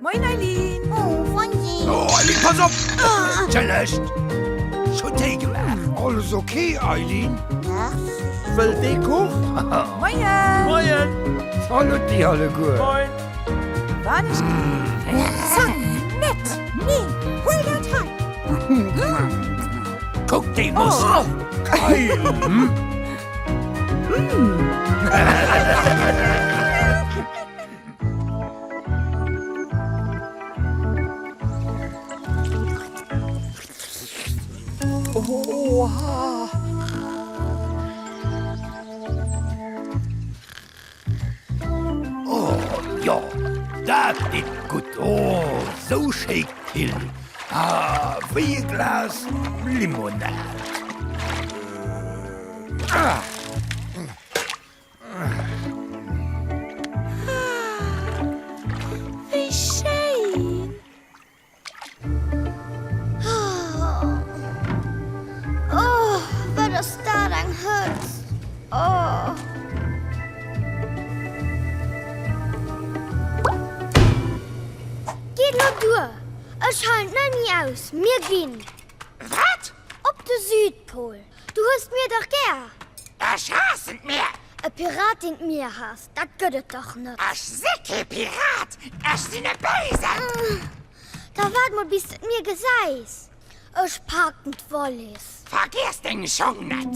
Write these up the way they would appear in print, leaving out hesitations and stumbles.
Moin Eileen! Oh, Fonsi! Oh, Eileen, pass op! Entschëllegt! Ech hunn Téi gemaach. Alles ok, Eileen? Merci. Wëllt ee Kuch? Moien! Moien! Saluti alleguer! Moin! Wann ech Zang net! Nee, huel dat hei! Kuck déi Mussel! Oh, geil! Oha! Oh jo, dat deet gutt. Oh, sou schéi kill. Ah, wéi e Glas Limonad. Ah! Wéi schéin! Oh, wat ass dat eng Hëtzt! Oh. Geet elo duer! Ech halen et net méi aus! Mir ginn! Wat? Op de Südpol! Du hues d'Mier dach gär! Ech haassen d'Mier! E Pirat, deen d'Mier haasst, dat gëtt et dach net! Ech si kee Pirat, ech sinn e Béisen! Da waart mol, bis de d'Mier gesäis! Ech paken d'Wallis. Vergiess deng Schong net!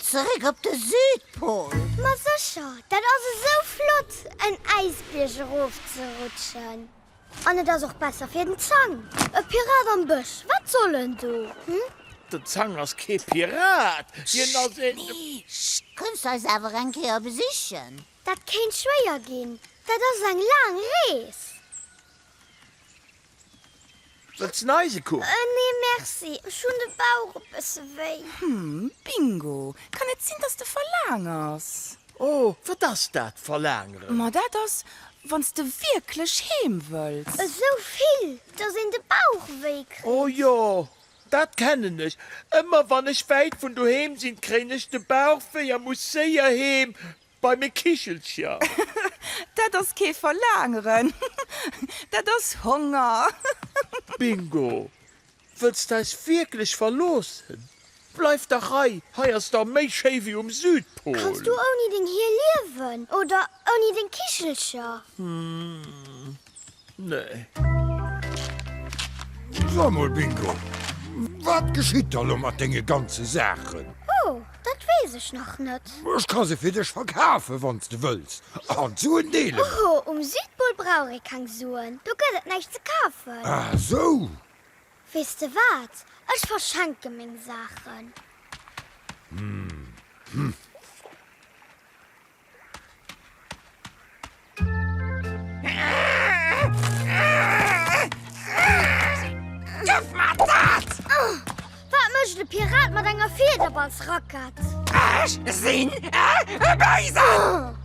Zeréck op de Südpol! Ma sécher, dat ass esou flott, en Äisbierg erofzerutschen! An et ass och besser fir den Zang. E Pirat am Bësch, wat soll en do, hm? Den Zang ass kee Pirat, hien ass een. Nee, scht! Kënns eis awer eng Kéier besichen? Dat kéint schwéier ginn, dat ass eng laang Rees. Wëlls en Eisekuch? Nee merci, ech hunn de Bauch e bësse wéi. Hm, Bingo! Kann et sinn, dass de verlaangers? Oh, wat ass dat, verlaangeren? Ma dat ass, wann s de wierklech heem wëlls. Esou vill, dass een de Bauch wéi kritt. Oh jo, dat kennen ech. Ëmmer wann ech wäit vun doheem sinn, kréien ech de Bauch wéi a muss séier heem Bei meng Kichelcher. Dat ass kee Verlaangeren, dat ass Honger. Bingo! Wëlls d'eis wierklech verloossen? Bleif dach hei, hei ass dach méi schéi wéi um Südpol. Kanns du ouni deng Hier liewen oder ouni deng Kichelcher? Nee. So mol Bingo, wat geschitt da lo mat denge ganze Saachen? Oh, dat weess ech nach net. Ech ka se fir dech verkafen, wann s de wëlls, an d'Suen deele mer. Oh, um Südpol brauch ee keng Suen, do gëtt et näischt ze kafen. Ah sou. Weess de wat, ech verschenke meng Saachen. Hm. Gëff mer dat! Wat mécht e Pirat mat enger Fiederballsrackett? Ech sinn e Béisen!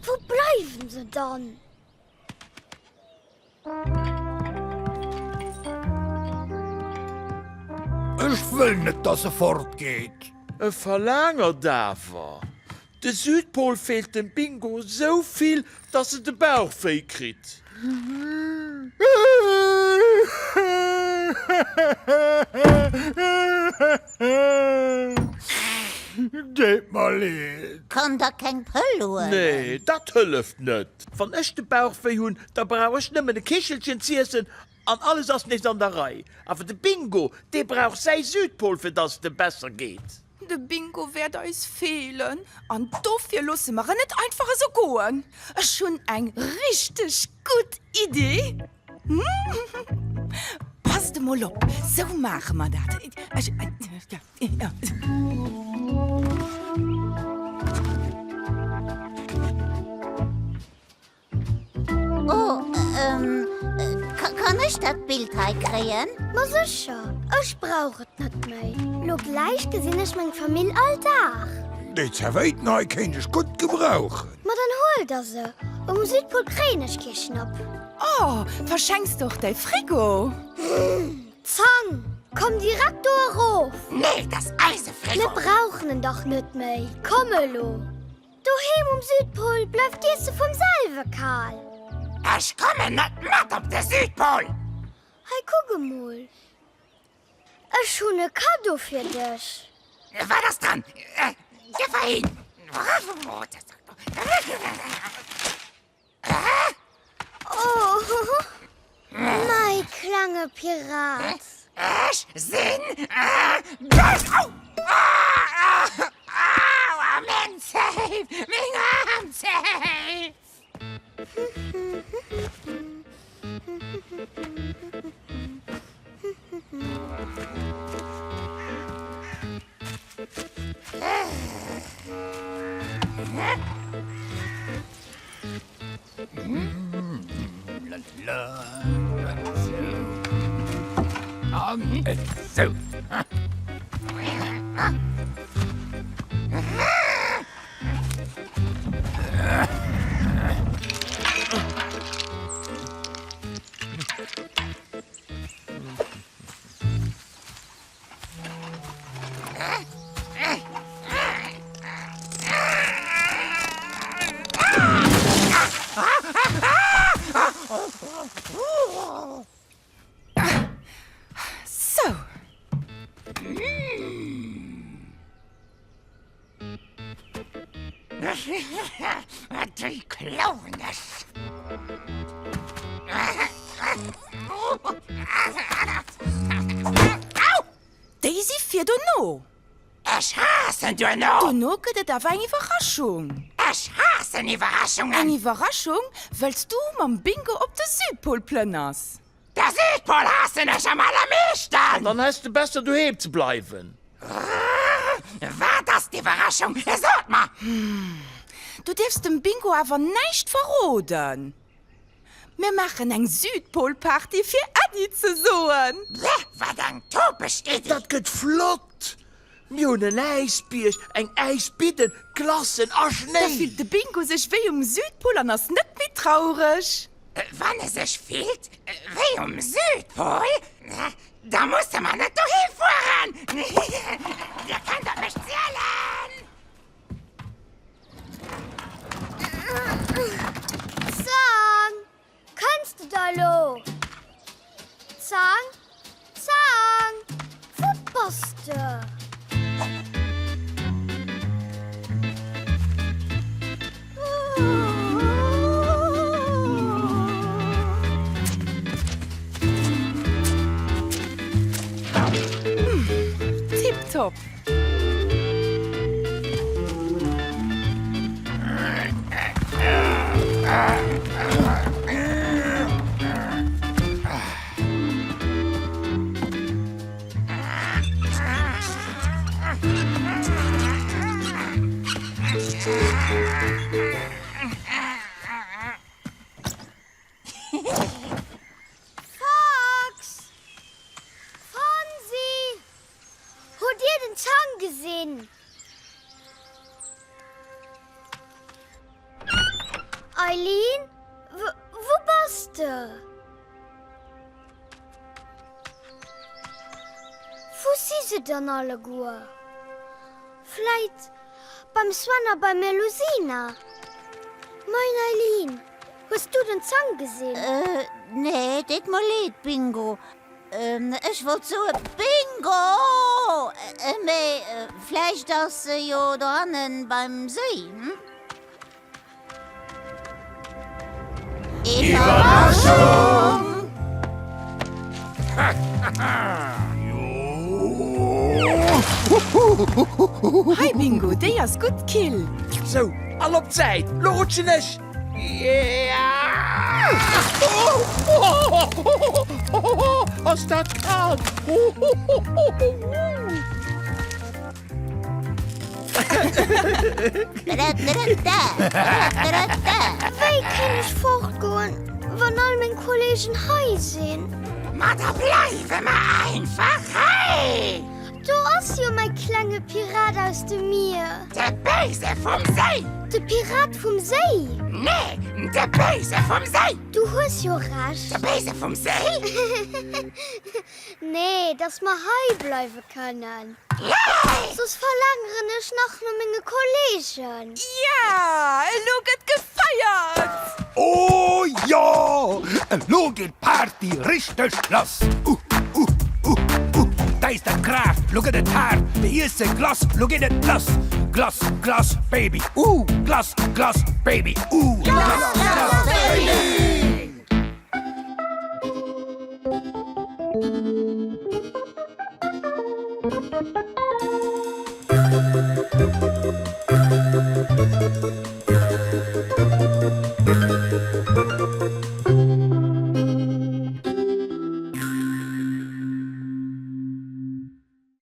Wou bleiwen se dann? Ech wëll net, dass e fortgeet. E verlaangert awer. De Südpol feelt dem Bingo sou vill, dass en de Bauch wéi kritt. Deet mer leed. Kann der keng Pëll huelen? Nee, dat hëlleft net. Wann ech de Bauch wéi hunn, da brauch ech nëmmen e Kichelchen z'iessen an alles ass nees an der Rei. Awer de Bingo, dee brauch säi Südpol, fir dass et em besser geet. De Bingo wäert eis feelen an dofir loosse mer en net einfach esou goen. Ech hunn eng richteg gutt Idee. Passt emol op, sou maache mer dat. Ech, ja. Oh, ähm, kann ech dat Bild hei kréien? Ma sécher, ech brauch et net méi. Lo gläich gesinn ech meng Famill all Dag. Déi Zerwéiten hei kéint ech gutt gebrauchen. Ma dann huel der se. Um Südpol kréien ech kee Schnapp. erof. Nee, et ass eise Frigo. Mir brauchen en dach net méi. Komm elo. Doheem um Südpol bleift d'Iesse vum selwe kal. Ech kommen net mat op de Südpol. Hei, kuck emol. Ech hunn e Kaddo fir dech. Wat ass dran? Gëff her hin. Oh, mäi klenge Pirat. Ech sinn bös. Au! Aua, meng Zéif! Meng aarm Zéif! Sou. Sou. Déi klauen ech. Au! Déi si fir dono. Ech haassen duerno. Dono gëtt et awer eng Iwwerraschung. Ech haassen Iwwerraschungen. Eng Iwwerraschung, wëlls du mam Bingo op de Südpol plënners. De Südpol haassen ech am allermeeschten! Dann häss de besser doheem ze bleiwen. Wat ass d'Iwwerraschung? Sot mer! Du dierfs dem Bingo awer näischt verroden. Mir maachen eng Südpolparty fir Äddi ze soen. Bleh, wat eng topeg Iddi! Dat gëtt flott! Mir hunn en Äisbierg, eng Äisbidden, Glacen a Da Schnéi. fillt de Bingo sech wéi um Südpol an ass net méi traureg. Wann e sech fillt wéi um Südpol, da musse mer net dohi fueren. Dir kënnt op mech zielen! Zang! Kënns de da lo? Zang? Zang! Wou bass de? Tiptop! Fox! Fonsi! Hutt dir den Zang gesinn? Eileen, wou bass de? Wou si se dann alleguer? Vläit beim Sven a beim Melusina? Moin Eileen, hues du den Zang gesinn? Nee, deet mer leed, Bingo. Ech wollt soe Bingo! Mee vläicht ass se jo dohannen beim Séi, hm? Iwwerraschung! Hei Bingo, déi ass gutt kill. Sou, all op d'Säit, lo rutschen ech! Ass dat kal! Wéi kéint ech fortgoen, wann all meng Kolleegen hei sinn? Ma da bleiwe mer einfach hei! Do ass. ass jo mäi klenge Pirat aus dem Mier. De Béise vum Séi! De Pirat vum Séi? Nee, de Béise vum Séi! Du hues jo Recht. De Béise vum Séi? Nee, dass mer hei bleiwe kënnen. Soss verlaangeren ech nach no menge Kolleegen. Ja, elo gëtt gefeiert! Oh jo, elo geet d'Party richteg lass! Uh, uh, uh, uh, D'Äis dat kraacht, lo gëtt et haart, mir iesse Glace, lo geet et lass! Glace, Glace, Baby, uh, Glace, Glace, Baby, uh, Glace, Glace, Baby!